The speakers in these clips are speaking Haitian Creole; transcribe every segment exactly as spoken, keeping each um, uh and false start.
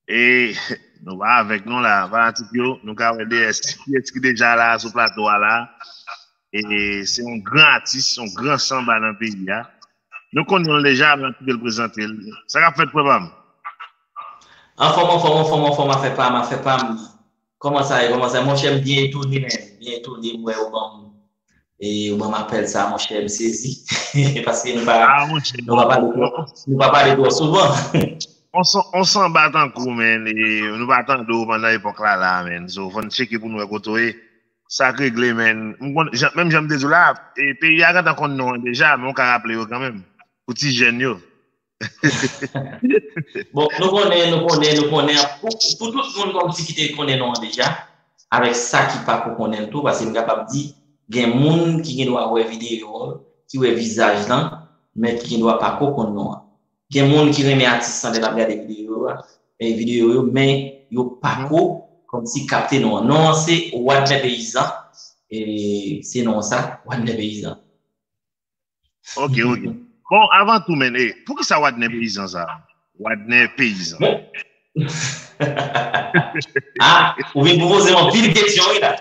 E nou pa avèk nou la, fanatik yo, nou ka wè deyès kiyès ki deja la sou plato a la. E se yon gran atis, yon gran sanba nan peyi a. Nou konn yon deja, men nou kite l prezante l. Sa k ap fèt, frè pa m? Anfòm, anfòm, anfòm, anfòm, afè pa m, afè pa m. Kòman sa ye, kòman sa ye? Monchè, m byen etone, men. Byen etone, m wè ou ban m e ou ban m apèl sa, monchè, m sezi. Paske nou pa, nou pa pale twò, nou pa pale twò souvan. On sanba tankou, men, e nou pa tande w pandan epòk la, la, men. So, fò n tcheke pou n wè kote w ye. Sa k regle, men. Menm jan m te di w la, e peyi a gentan konn non an deja, men w ka raple yo kanmenm. Pou ti jèn yo. Bon, nou konnen, nou konnen, nou konnen. Pou, pou tout moun kòmsi ki te konnen non an deja, avèk sa ki pako konnen l tou, paske m kapab di, gen moun ki gen dwa wè videyo, ki wè vizaj lan, men ki gen dwa pako konn non an. Gen moun ki renmen atis lan lè l ap gade videyo a, e videyo yo, men yo pako kòmsi kapte non an. Non an se Wadner Peyizan, e se non sa, Wadner Peyizan. Ok, ok. Bon, avan tou, men, e, poukisa Wadner Peyizan sa? Wadner Peyizan. Ah, ou vin pou poze m anpil kesyon, wi, la.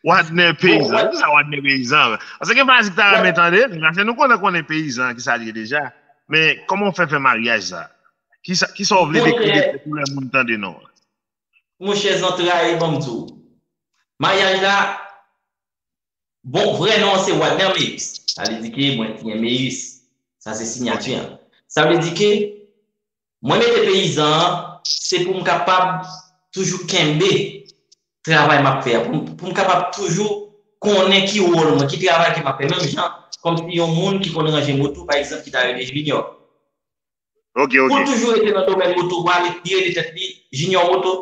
Wadner Peyizan. Poukisa Wadner Peyizan? Paske gen baz ki ta renmen tande, men nou konnen konnen peyizan ki sa li ye deja. Men kòman w fè fè maryaj sa? Kisa, kisa w vle dekri de tèt ou lè moun tande non an? Monchè zantray, ban m di w. Maryaj la, bon, vrè non an se Wadner Meyis. Sa vle di ke mwen siyen Meyis. Sa se siyati an. Sa vle di ke mwen mete peyizan an, se pou m kapab toujou kenbe travay m ap fè a, pou m, pou m kapab toujou konnen ki wòl mwen, ki travay ke m ap fè. Menm jan, kòmsi yon moun ki konn ranje moto, pa egzanp, ki ta rele Junior. Ok, ok. Pou l toujou rete nan domèn moto, pou li rele tèt li Junior Moto.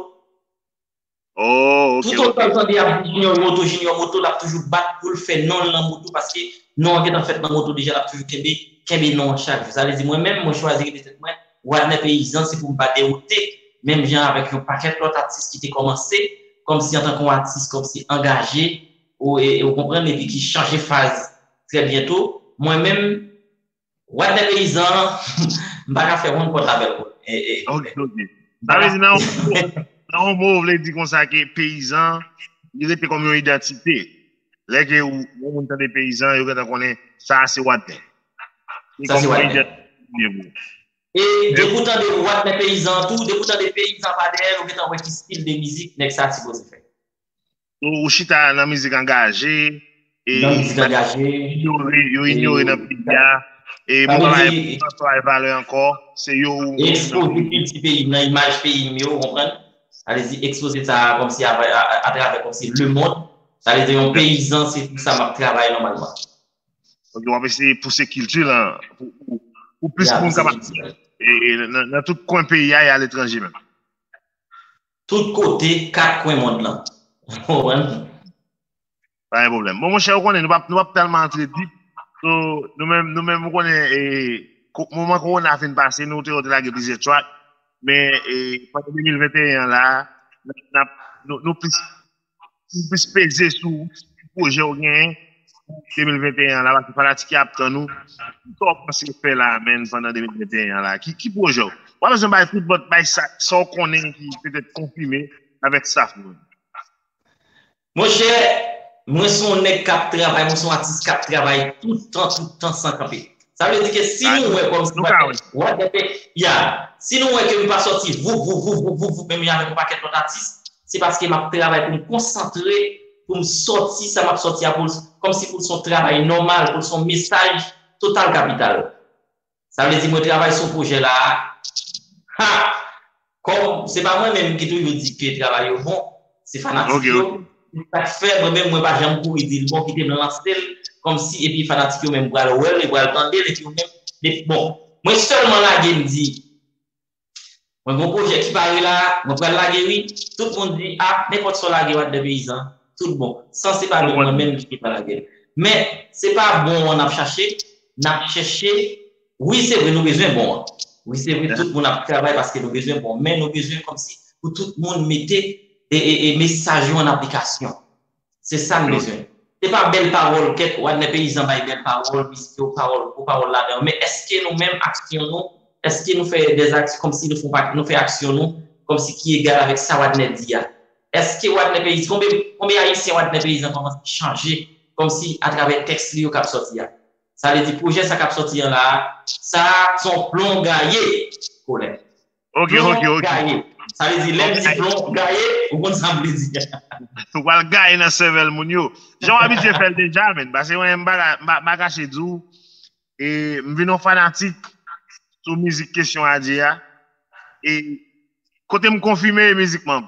Oh, ok, ok. Toutotan l tande y ap di Junior Moto, Junior Moto, l ap toujou bat pou l fè non l nan moto, paske non an gentan fèt nan moto deja, l ap toujou kenbe, kenbe non an chak jou. Sa vle di, mwen menm, mwen chwazi rele tèt mwen Wadner Peyizan, se pou m pa dewoute, menm jan avèk yon pakèt lòt atis ki te kòmanse, kòmsi antanke yon atis, kòmsi angaje, ou, e, e, ou konprann, epi ki chanje faz trè byento. Mwen menm, Wadner Peyizan, m pa ka fè wonn pòt avè l. E, e, Ok, ok. Sa vle di nan yon mo, nan yon mo, w vle di konsa ke peyizan, li rete kòm yon idantite. Lè ke yon moun tande peyizan, yo gentan konnen sa a se Wadner. Sa se Wadner. E depi w tande Wadner Peyizan tou, depi w tande peyizan pa dèyè l, ou gentan wè ki stil de mizik nèg sa a sipoze fè. Ou chita nan mizik angaje, e Nan mizik angaje. Inyore, yo inyore nan peyi a, e moun pa bay valè ankò, se yo ou. Ekspoze kilti peyi m nan, imaj peyi m yo, ou konprann? Sa vle di ekspoze sa kòmsi atravè kòmsi lemonn. Sa vle di yon peyizan, se pou sa m ap travay nòmalman. Ok, w ap eseye pouse kilti lan pou, pou, pou plis moun kapab. E, e nan, nan tout kwen peyi a e aletranje menm. Tout kote, kat kwen mond lan. Ou konprann? Pa gen pwoblèm. Bon, monchè, ou konnen, nou p ap, nou p ap tèlman antre deep. So, nou menm, nou menm, ou konnen, e, ko- moman kowona fin pase, nou te, te lage plizyè track. Men, e, pandan de mil venteyen an la, n ap, n ap, nou, nou plis, nou plis peze sou pwojè w genyen pou de mil venteyen an la, paske fanatik yo ap tann ou. Kisa w panse fè la, menm, pandan de mil venteyen an la? Ki, ki pwojè w? W pa bezwen bay tout bòt, bay sa, sa w konnen ki petèt konfime avèk staff nou. Monchè, mwen se yon nèg k ap travay, mwen se yon atis k ap travay tout tan, tout tan san kanpe. Sa vle di ke si nou wè kòmsi Wadner Pey- ya, si nou wè ke m pa sòti voup, voup, voup, voup, voup, voup, menm jan avèk yon pakèt lòt atis, se paske m ap travay pou m konsantre, pou m sòti sa m ap sòti a, pou l, kòmsi pou l se yon travay nòmal, pou l se yon mesaj total kapital. Sa vle di mwen travay sou pwojè la a. Ha! Kòm se pa mwen menm ki toujou di ke travay yo bon, se fanatik yo. Se sa k fè mwen menm mwen pa janm kouri di l bon, kite m lanse l kòmsi epi fanatik yo menm pral wè l, yo pral tande l epi yo menm. Bon, mwen sèlman lage m di mwen gen yon pwojè ki pare la, mwen pral lage wi. Tout moun di, a, nenpòt sa w lage Wadner Peyizan, tout bon. San se pa de mwen menm ki te pral lage l. Men, se pa bon an n ap chache, n ap chèche. Wi, se vre, nou bezwen bon an. Wi, se vre, tout moun ap travay paske nou bezwen bon. Men nou bezwen kòmsi pou tout moun mete e, e, e mesaj yo an aplikasyon. Se sa n bezwen. Se pa bèl pawòl, kèk Wadner Peyizan bay bèl pawòl, misye yon pawòl, gwo pawòl ladan yo. Men èske nou menm aksyon nou, Èske nou fè dèzak kòmsi nou fè, nou fè aksyon nou kòmsi ki egal avèk sa Wadner di a? Èske Wadner Peyizan, konbyen, konbyen Ayisyen Wadner Peyizan kòmanse chanje kòmsi atravè tèks li yo k ap sòti a? Sa vle di pwojè sa k ap sòti an la a, sa a se yon plon gaye, Kolè. Ok, ok, ok. Plon gaye. Sa vle di lè m di plon gaye, ou konn sa m vle di. Ou pral gaye nan sèvèl moun yo. Jan w abitye fè l deja, menn. Paske mwen, m pa ka, m pa, m pa kache di w, e m vin yon fanatik sou mizik Kesyon Adye a. E kote m konfime, e mizik manman.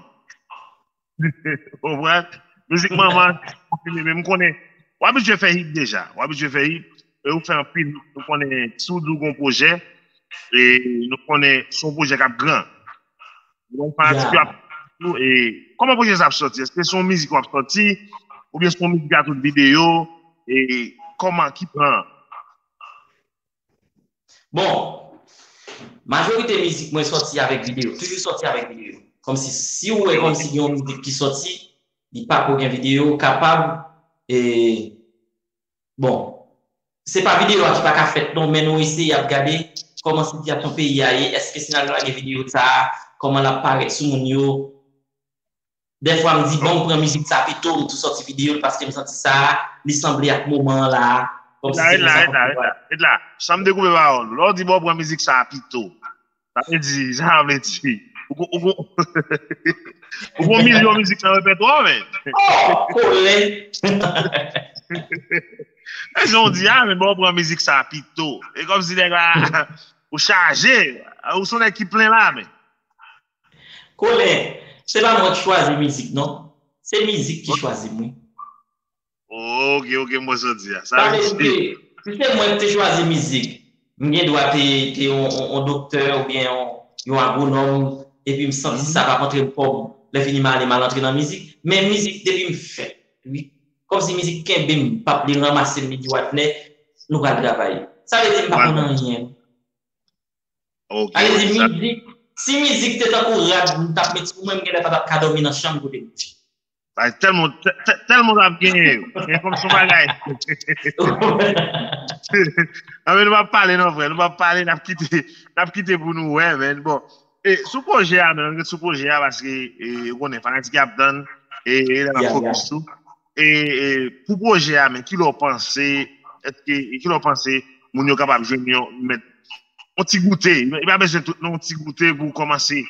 Ou konprann? Mizik manman, konfime, men m konnen. W abitye fè hit deja. W abitye fè hit. E ou fè anpil hit. Nou konnen si w di w gon pwojè, e nou konnen se yon pwojè k ap gran. Ou konn fanatik yo ap tou, e kòman pwojè sa ap sòti? Èske se yon mizik w ap sòti? Oubyen se yon mizik a tout videyo? E kòman ki plan? Bon, majorite mizik mwen sòti avèk videyo, toujou sòti avèk videyo. Kòmsi, si w wè kòmsi gen yon mizik ki sòti, li pako gen videyo, kapab, e, bon, se pa videyo a ki pa ka fèt non, men nou eseye ap gade kòman sitiyasyon peyi a ye, èske si n al lage videyo sa a, kòman l ap parèt sou moun yo, dèfwa m di, ban m pran mizik sa pito, m tou sòti videyo l, paske m santi sa a, li sanble ak moman an la a. Kòmsi se konsa kòm se vwa. Ret la, ret la. San m dekoupe pawòl ou, lè w di ban w pran mizik sa a pito, sa vle di, sa vle di, ou gon, ou gon, ou gon milyon mizik nan repètwa w, men. Oh, Kolè! E jan w di a, men ban w pran mizik sa a pito. E kòmsi nèg la, ou chaje, ou se yon nèg ki plen la, men. Kolè, se pa mwen ki chwazi mizik, non. Se mizik ki chwazi m, wi. Ok, ok, m wè sa w di a. Sa vle di, si se mwen ki te chwazi mizik, m gen dwa te, te yon, yon, yon doktè oubyen yon, yon agwonòm, epi m santi sa p ap antre m kòb, lè fini m ale, m al antre nan mizik. Men mizik, depi m fèt, wi. Kòmsi mizik kenbe m, p ap li ranmase m, li di, Wadner, nou pral travay. Sa vle di m pa konn anyen. Ok, ok. Sa vle di mizik, si mizik te tankou rad, m t ap met sou mwen, m genlè pa t ap ka dòmi nan chanm kote m kouche. Ay, tèlman, tè-, tè-, tèlman w ap genyen yo. Men kòmsi yon bagay. Anben, nou p ap pale non, frè. Nou p ap pale, n ap kite, n ap kite pou nou wè, men. Bon, e, sou pwojè a, men, ann ret sou pwojè a, paske, e, ou konnen, fanatik yo ap tann, e, e, lè n ap fokis tou. E, e, pou pwojè a, men, ki lè w panse, èske, ki lè w panse moun yo kapab jwenn yon, mèt, yon ti goute, li pa bezwen tout non, yon ti goute pou w kòmanse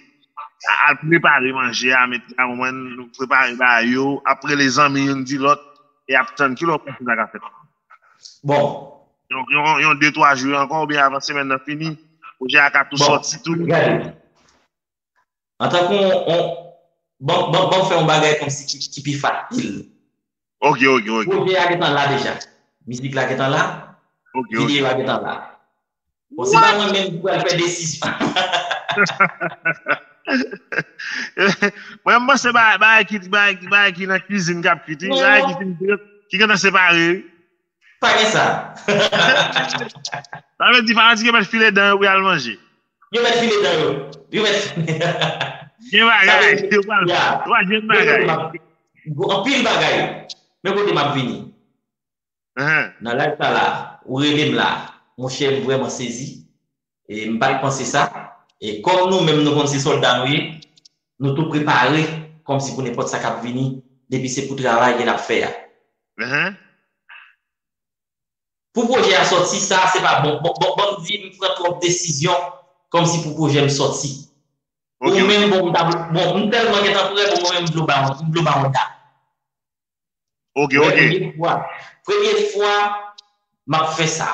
a, al prepare manje a, mèt la, ou konprann, prepare bagay yo, ap rele zanmi youn di lòt, e ap tann, ki lè w panse sa ka fèt? Bon. Donk, yon, yon de, twa jou ankò, oubyen avan semèn nan fini, pwojè a ka tou sòti tou. Bon, gade. Antanke yon, yon, ban, ban, ban m fè yon bagay kòmsi ki, ki pi fasil. Ok, ok, ok. Pwojè a gentan la deja. Mizik la gentan la. Ok, ok. Videyo a gentan la. Bon, se pa mwen menm ki pral fè desizyon. Mwen, m panse bagay, bagay ki, bagay, bagay ki nan kizin k ap kwit, wi. Bagay ki fin, ki gentan separe, wi. Pa gen sa. Sa vle di fanatik yo mèt file dan yo pou y al manje. Yo mèt file dan yo. Yo mèt file. Gen bagay. Yo pral, yo pral jwenn bagay. Anpil bagay. Men kote m ap vini. Nan live sa la, ou rele m la. Monchè, m vrèman sezi. E m pa t panse sa. E kòm nou menm nou konn se sòlda nou ye, nou tou prepare kòmsi pou nenpòt sa k ap vini, depi se pou travay ke n ap fè a. Pou pwojè a sòti, sa se pa bon. Bon, bon, bon, m di m pran twòp desizyon kòmsi pou pwojè m sòti. Ou menm, bon, m ta, bon, m tèlman gentan prè, bon, mwen menm, m vle w ba yon, m vle w ba yon dat. Ok, ok. Premye fwa, premye fwa, m ap fè sa.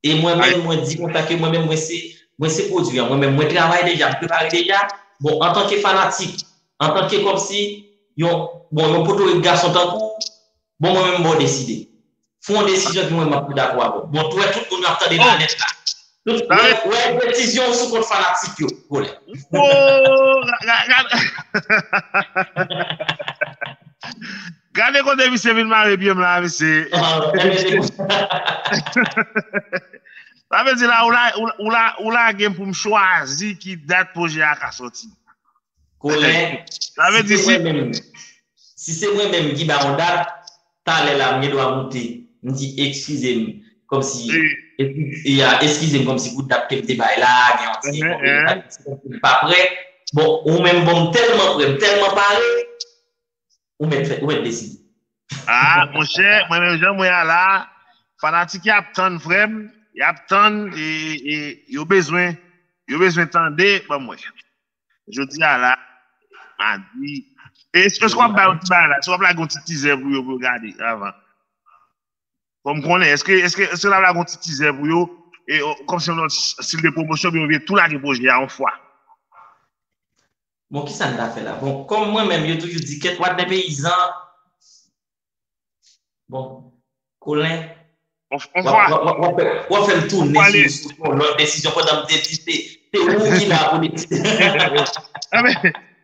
E mwen menm, mwen di konsa ke mwen menm, mwen se, mwen se pwodui an. Mwen menm, mwen travay deja, m prepare deja. Bon, antanke fanatik, antanke kòmsi yon, bon, yon potorik gason tankou w, bon, mwen menm, m ba w deside. Fè yon desizyon ki mwen, m ap pi dakò avè w. Bon, t wè tout moun ap tande nan nèt la. Tout, wè, wè desizyon w sou kont fanatik yo, Kolè. Gade kote misye vin mare pye m la, mesye. Sa vle di la, ou la, ou la, ou la, ou lage m pou m chwazi ki dat pwojè a ka sòti. Kolè, sa vle di si, si se mwen menm ki ba yon dat, talè la, m gen dwa moute, m di, eskize m, kòmsi, Eskize, ya, eskize m kòmsi pou dat ke m te bay la, gen yon ti pwoblèm, se kòmsi m pa prè. Bon, ou menm, bon, m tèlman prè, m tèlman pare, ou mèt fè, ou mèt deside. Ah, monchè, mwen menm jan mwen a la, fanatik y ap tann, frè m, y ap tann, e, e yo bezwen, yo bezwen tande, ban mwen. Jodi a la, madi. E èske w ap bay yon ti bagay la? Èske w ap lage yon ti tizè pou yo, pou yo gade avan? Fò m konnen, èske, èske, èske w ap lage yon ti tizè pou yo? E, o, kòmsi yon lòt stil de pwomosyon, oubyen w vle tou lage pwojè a yon fwa? Bon, kisa n ta fè la? Bon, kòm mwen menm, yo toujou di, kèt, w ap nan peyizan. Bon, Kolen, On, on fwa. W ap fè m tounen sou, sou yon lòt desizyon pandan m te di se, se ou ki la pou deside. Anben,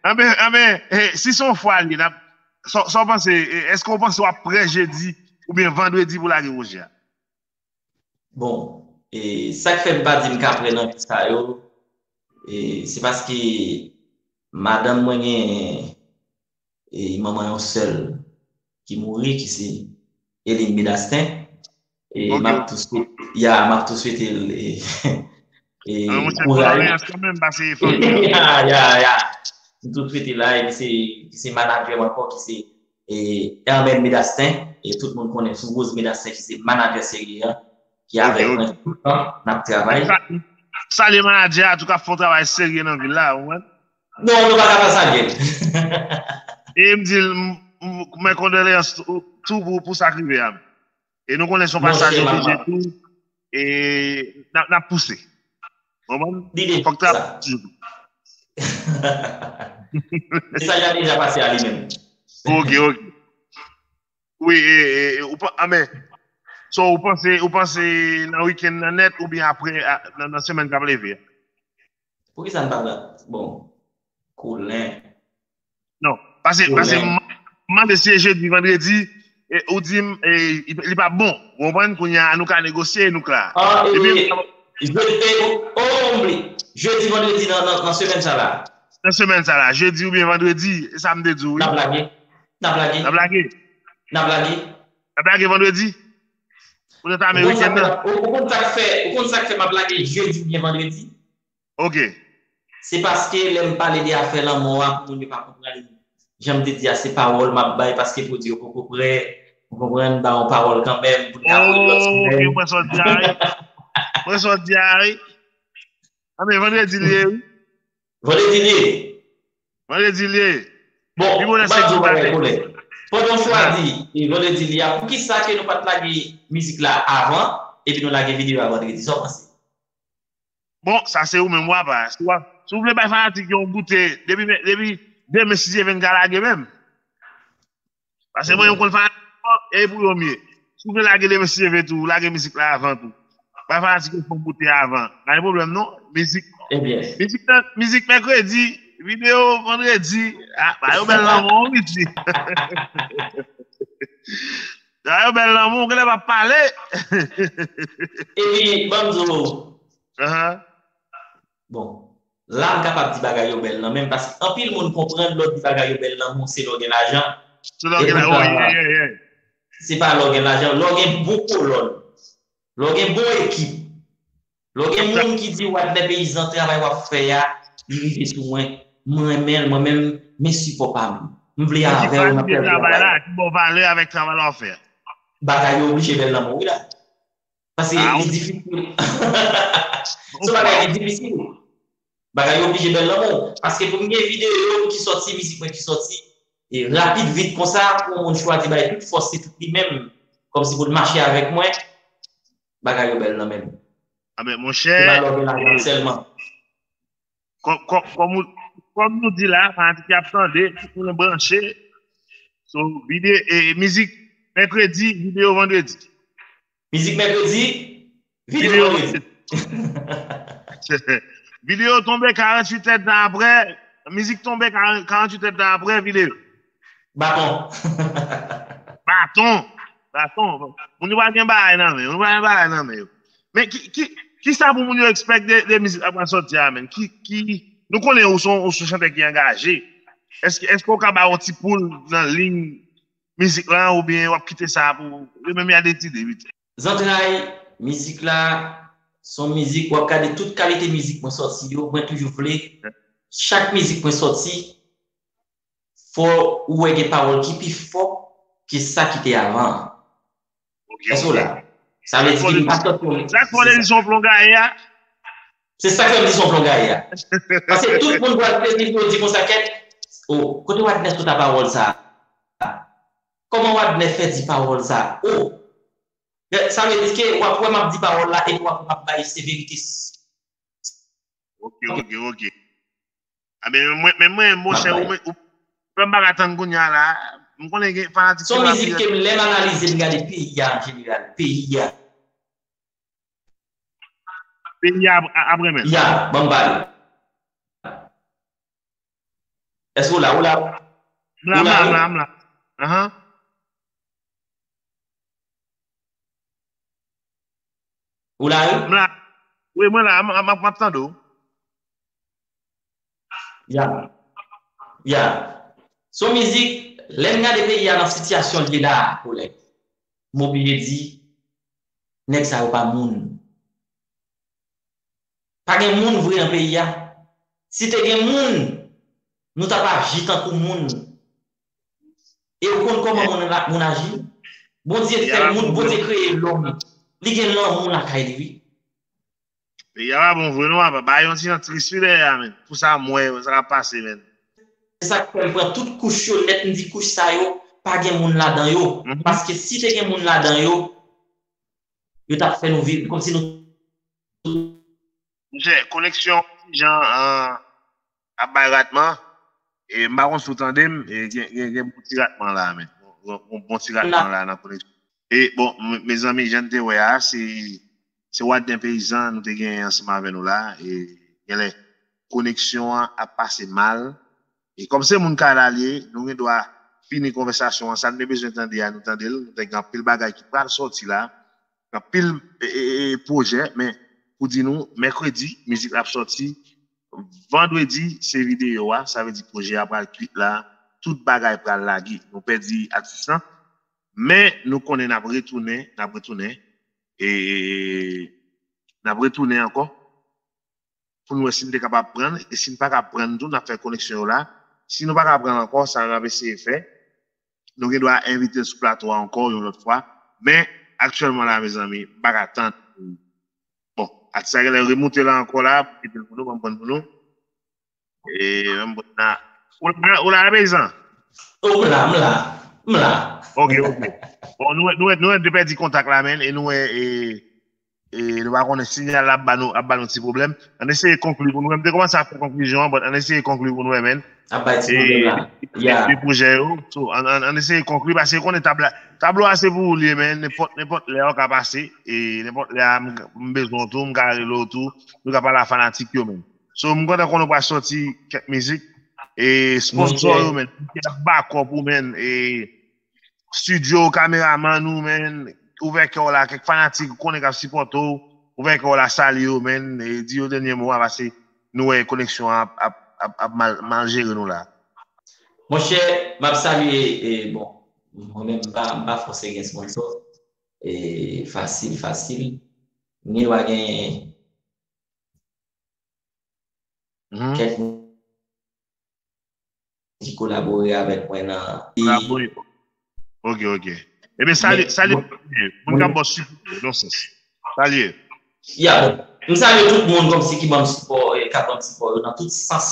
anben, anben, eh, si se yon fwa li, n ap, sa, sa w panse, eh, èske w panse w ap prè jedi oubyen vandredi pou lage pwojè a? Bon, e sa k fè m pa di m ka prè nan vi sa yo, e se paske madanm mwen gen e manman yon sèl ki mouri, ki se Eline Bedasten. E m ap tou swete, ya, m ap tou swete l e, e kouraj. Ya, ya, ya. M tou swete la, e ki se, ki se manadjè m ankò, ki se e, Hermène Bedasten. E tout moun konnen sou Rose Bedasten, ki se manadjè seri a, ki avèk mwen tout tan, n ap travay. Salye manadjè a tou k ap fè yon travay serye nan vil la, ou konprann? Non, nou pa ka pa salye l. E m di l, m, m, mwen kondoleyans tou, tou pou, pou sa k rive a. E nou konnen se yon pasaj oblije tou. E n ap, n ap pouse. Konprann? Fòk travay toujou. Mesaj la deja pase a li menm. Ok, ok. Wi, e, e, e, ou pa, a men, so, ou panse, ou panse nan wikenn nan nèt oubyen apre, a, nan, nan semèn k ap leve a? Poukisa n pa pran, bon, Kolen? Non, pase, pase m mande si e jedi, vandredi, e, ou di m, e, li pa bon. Ou konprann? Kounye a, nou ka negosye, nou ka. Ah, e, jedi, e, oh, oh, m bliye. Jedi, vandredi nan, nan, nan semèn sa la. Nan semèn sa la, jedi oubyen vandredi, e sa m te di w, wi. N ap lage. N ap lage. N ap lage. N ap lage. N ap lage vandredi. Poutèt ameriken nan. Ou konn sa k fè, ou konn sa k fè m ap lage jedi oubyen vandredi? Ok. Se paske lè m pale de afè lanmò a, pou moun yo pa konprann, jan m te di a, se pawòl m ap bay paske pwodui yo poko prè. Ou konprann, ba yon pawòl kanmenm pou n ka voye lòt semèn. Ok, mwen sot di a, wi. Mwen sot di a, wi. Anben, vandredi li ye, wi. Vandredi li ye. Vandredi li ye. Bon, m ap di w bagay, Kolen. Pandan w chwazi e vandredi li a, poukisa ke nou pa t lage mizik la avan, epi nou lage videyo a vandredi? Sa w panse? Bon, sa se ou menm w apa. Si w, si w vle bay fanatik yo yon goute, depi, depi demen si Dye vle n ka lage menm. Paske mwen, m konn fanatik yo, e pou yo m ye. Si w vle lage demen si Dye vle tou, lage mizik la avan tou. Bay fanatik yo fè yon goute avan. Pa gen pwoblèm non. Mizik. Mizik nan, mizik mèkredi, videyo vandredi. Ah, ba yo bèl lanmou, wi, ti. Ba yo bèl lanmou, genlè pa pale. Epi, ban m di w. Bon, la m kapab di bagay yo bèl nan menm, paske anpil moun konprann lè w di bagay yo bèl nan men w, se lè w gen lajan. Se lè w gen lajan, wi, yeah, yeah, yeah. Se pa lè w gen lajan, lè w gen bon kolòn, lè w gen bon ekip, lè w gen moun ki di w, Wadner Peyizan, travay w ap fè a, li rive sou mwen, m renmen l, mwen menm, men sipò pa m. M vle avè w nan travay la. Ki ba w valè avèk travay la w ap fè a. Bagay yo oblije bèl nan men w, wi la. Paske li difisil. Se yon bagay ki difisil. Bagay yo oblije bèl nan men w. Paske pou m gen videyo ki sòti, mizik mwen ki sòti, e rapid, vit konsa, pou yon moun chwazi bay tout fòs li, tout li menm, kòmsi pou l mache avèk mwen, bagay yo bèl nan men m. Anben, monchè. Se pa lè w gen lajan sèlman. Kòm, kòm, kòm, kòm nou di la, fanatik y ap tande, tout moun branche. So, videyo, e, mizik mèkredi, videyo vandredi. Mizik mèkredi, videyo vandredi. Videyo tonbe karanntuit èdtan apre, mizik tonbe karanntuit èdtan apre videyo. Baton. Baton. Baton. Moun yo pa gen bagay nan men yo. Moun yo pa gen bagay nan men yo. Men ki, ki, kisa pou moun yo expect de, de mizik la pral sòti a, menn? Ki, ki, nou konnen ou se yon, ou se yon chantè ki angaje. Èske, èske ou ka ba yon ti poul nan liy mizik la, oubyen w ap kite sa pou yo menm y a deside, wi? Zantray, Mizik la, se yon mizik, w ap gade tout kalite mizik mwen sòti yo, mwen toujou vle, chak mizik mwen sòti, fò ou wè gen pawòl ki pi fò ke sa ki te avan an. Èske w la? Sa vle di ke m pa sòti yon... Sa k fè w di se yon plongaye a? Se sa k fè m di se yon plongaye a. Paske tout moun pral plezi pou yo di konsa, kèt, oh, kote Wadnè sot a pawòl sa a? Kòman Wadnè fè di pawòl sa a? Oh! Sa vle di ke w ap wè m ap di pawòl la epi w ap wè m ap bay severite. Ok, ok, ok. A men mwen, men mwen, monchè, ou, ou, ou fè m pa ka tann kounye a la. M konnen gen fanatik ki pa pi. Se yon mizik ke m, lè m analize, m gade peyi a an jeneral, peyi a. Peyi a ap renmen. Ya, ban m pale. Èske w la? Ou la? M la, m la, m la, m la. Ahan. Ou la, wi? M la. Wi, mwen la, m ap tande w. Ya. Ya. Se yon mizik, lè m gade peyi a nan sitiyasyon l ye la a, kolèg, m oblije di, nèg sa yo pa moun. Pa gen moun vre nan peyi a. Si te gen moun, nou t ap aji tankou moun. E ou konn kòman moun, moun aji? Bondye fè moun, Bondye kreye lòm. Li gen lanmou lakay li, wi. Peyi a pa bon vre non, papa. Bagay yon ti jan tris wi dèyè a, men. Pou sa m wè, sa k ap pase, men. Se sa k fè m pran tout kouch yo nèt, m di kouch sa yo, pa gen moun ladan yo. Paske si te gen moun ladan yo, yo t ap fè nou viv kòmsi nou Monchè, koneksyon ti jan ap bay ratman. E m pa konn si w tande m, e gen, gen, gen bon ti ratman la, men. Bon, bon ti ratman la nan koneksyon. E bon, mezanmi, jan n te wè a, se, se Wadden Peyizan nou te genyen ansanm avè nou la. E genlè, koneksyon an ap pase mal. E kòm se moun kay la l ye, nou gen dwa fini konvèsasyon an. Sa n te bezwen tande a, nou tande l. Nou te gen anpil bagay ki pral sòti la. Anpil e, e, e, pwojè, men pou di nou, mèkredi, mizik la ap sòti. Vandredi, se videyo a, sa vle di pwojè a pral kwit la. Tout bagay pral lage. Nou pèdi atis lan. Men nou konnen n ap retounen, n ap retounen. E, n ap retounen ankò. Pou n wè si n te kapab pran l, e si n pa ka pran l tou, n ap fè koneksyon yo la. Si nou pa ka pran l ankò, sa n ap eseye fè, nou gen dwa envite l sou plato a ankò yon lòt fwa. Men, aktyèlman la, mezanmi, m pa ka tann pou, bon, atis la genlè remoute la ankò la, pou kite l pou nou, ban m pran l pou nou. E, ban m pran l la. Ou la, ou la, peyizan? Oh, m la, m la, m la. Ok, ok. Bon, nou, nou, nou, nou te pèdi kontak la, men, e nou wè, e, E nou pa konnen sinyal la ap ba nou, ap ba nou ti pwoblèm. Ann eseye konkli pou nou wè. M te kòmanse ap fè konklizyon an, but ann eseye konkli pou nou wè, men. Ap bay ti pwoblèm la. De pwojè yo. So, ann, ann, ann eseye konkli, paske konnen tab la, tablo a se pou ou l ye, men. Nenpòt, nenpòt lè ou ka pase. E nenpòt lè a, m, m bezwen w tou, m ka rele w tou. Nou ka pale a fanatik yo, men. So, m kontan konnen w pral sòti kèk mizik. E sponsò yo, men. Ki ap bakòp ou, men. E Estidyo, kameramann ou, men, ouvè kè w la, kèk fanatik ou konnen k ap sipòte w, ouvè kè w la, salye yo, men, e di yo dènye mo a, paske nou wè koneksyon an ap, ap, ap, ap mal, mal jere nou la. Monchè, m ap salye, e, bon, mwen menm, m pa, m pa fòse gen sponsò, e, fasil, fasil. M gen dwa gen kèk moun ki kolabore avèk mwen nan. Kolabore. Ok, ok. Ebyen, salye, salye moun k ap ba w sipò, nan sans. Salye. Ya, m salye tout moun kòmsi ki ban m sipò, e, k ap ban m sipò yo nan tout sans.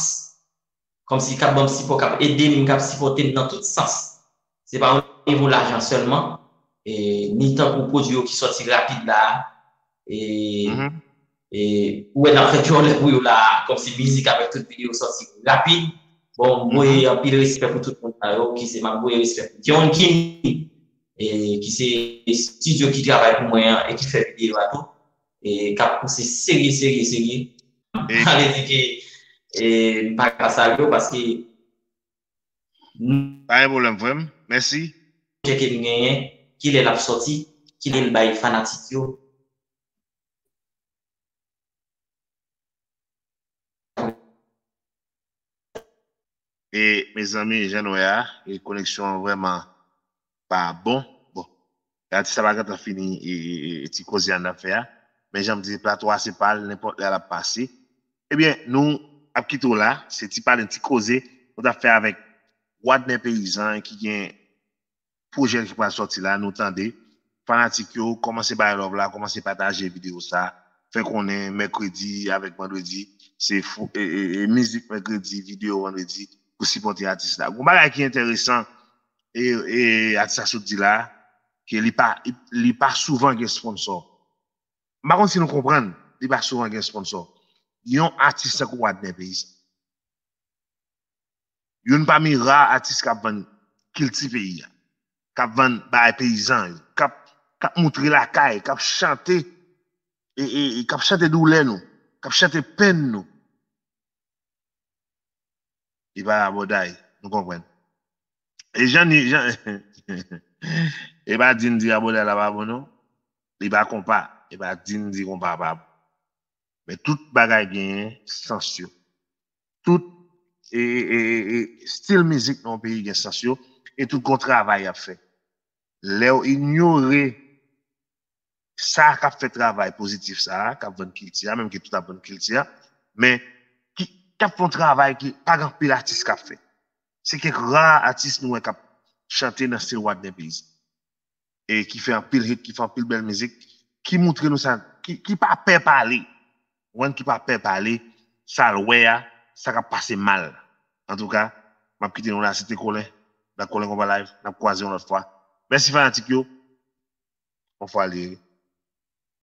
Kòmsi k ap ban m sipò, k ap ede m, k ap sipòte m nan tout sans. Se pa o nivo lajan sèlman, e, ni tankou pwodui yo ki sòti rapid la a, e, e, ou wè n ap fè djòlè pou yo la a, kòmsi mizik avèk tout videyo sòti rapid. Bon, m voye anpil respè pou tout moun sa yo, ki se, m ap voye respè pou John King, e, ki se estidyo ki travay pou mwen an e ki fè videyo a tou, e, k ap pouse serye, serye, serye. Sa vle di ke, e, m pa ka salye yo paske Pa gen pwoblèm, frè m. Mèsi. Pwojè ke m genyen, kilè l ap sòti, kilè l bay fanatik yo. E, mezanmi, jan nou wè a, e koneksyon an vrèman pa bon. Bon. Atis la pa gentan fini e, e, e, e ti koze a n ap fè a. Men jan m di, plato a se pa l, nenpòt lè l ap pase. Ebyen, nou ap kite w la, se ti pale, ti koze nou t ap fè avèk Wadner Peyizan ki gen pwojè ki pral sòti la, nou tande. Fanatik yo, kòmanse bay love la, kòmanse pataje videyo sa, fè konnen mèkredi avèk vandredi, se fou, e, e, e mizik mèkredi, videyo vandredi, pou sipòte atis la. Gon bagay ki enteresan, e, e atis la sot di la, ke li pa, li pa souvan gen sponsò. M pa konn si nou konprann, li pa souvan gen sponsò. Yon atis tankou Wadner Peyizan. Youn pami ra atis k ap vann kilti peyi a, k ap vann bagay peyizan yo, k ap, k ap moutre lakay, k ap chante, e, e, e k ap chante doulè nou, k ap chante penn nou. Li pa rabòday, nou konprann. E jan ni, jan, e pa di n di rabòday la pa bon non. Li pa konpa, e pa di n di konpa pa bon. Men tout bagay genyen sans yo. Tout e, e, e, e, stil mizik nan yon peyi gen sans yo, e tout gon travay y ap fè. Lè w inyore sa k ap fè travay pozitif sa a, k ap vann kilti a, menm ke tout ap vann kilti a, men ki, k ap fè yon travay ki pa gen anpil atis k ap fè. Se kèk ra atis nou wè k ap chante nan stil Wadner Peyizan. E ki fè anpil hit, ki fè anpil bèl mizik, ki moutre nou sa, ki, ki pa pè pale. Ou konprann, ki pa pè pale, sa l wè a, sa k ap pase mal la. Antouka, m ap kite nou la, se te Colin, nan Colin Konpa Live, n ap kwaze yon lòt fwa. Mèsi fanatik yo, yon fwa li